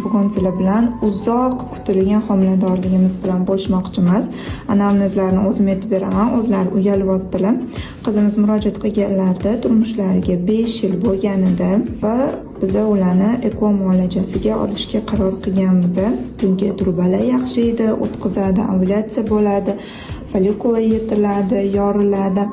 Bugun sizlar bilan uzoq kutilgan homiladorligimiz bilan bo'lishmoqchimiz. Anamnezlarni o'zim aytib beraman, o'zlari uyalyaptilar. Qizimiz murojaat qilganlarida turmushlariga 5 yil bo'lganida va biza ularni ЭКО muolajasiga olishga qaror qilganmiz. Chunki trubalar yaxshi edi, o'tkazadi, ovulyatsiya bo'ladi, follikula yetiladi, yoriladi.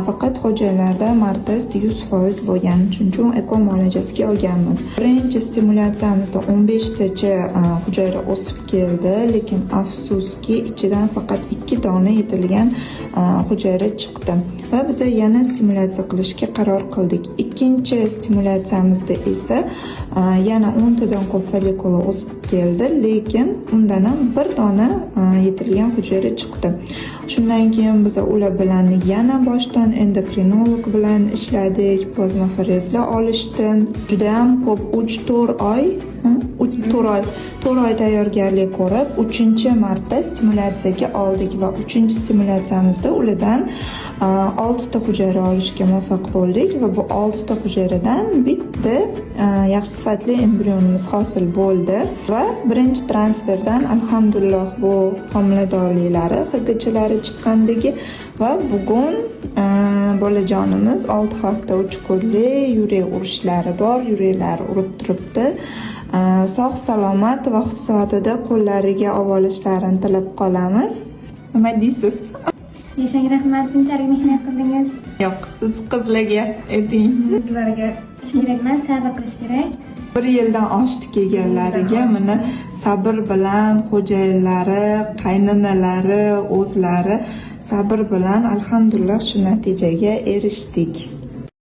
Faqat xo'jayinlarda MAR test 100% bo'lgan. Shuning uchun ЭКО muolajasiga olganmiz. Birinchi stimulyatsiyamizda 15 tacha hujayra o'sib keldi, lekin afsuski ichidan faqat 2 dona yetilgan hujayra chiqdi. Va biza yana stimulyatsiya qilishga qaror qildik. Ikkinchi stimulyatsiyamizda esa yana 10 tadan ko'p follikula o'sib keldi, lekin undan ham bir dona yetilgan hujayra chiqdi. Shundan keyin biz ular bilan yana boshdan endokrinolog bilan ishladik, plazmaforezlar olishdi. Juda ham ko'p, 3-4 oy, 3-4 oy, 4 oy tayyorgarlik ko'rib, 3-marta stimulyatsiyaga oldik va 3-stimulyatsiyamizda ulardan 6 ta hujayra olishga muvaffaq bo'ldik va bu 6 ta hujayradan bitta yaxshi sifatli embrionimiz hosil bo'ldi va birinchi transferdan, alhamdulillah, bu homiladorliklari HGChlari chiqqandagi va bugun bolajonimiz 6 hafta 3 kunlik, yurak urishlari bor, yuraklari urib turibdi. Sog' salomat vaqt soatida qo'llariga olib olishlarini tilab qolamiz. Nima deysiz? Yashang, rahmat, shunchalik mehnat qildingiz. Yo'q, siz qizlarga ayting. Qizlarga kerak emas, sabr qilish kerak. Bir yildan oshdi kelganlariga, mana sabr bilan xo'jayinlari, qaynonalari, o'zlari sabr bilan, alhamdulillah, shu natijaga erishdik.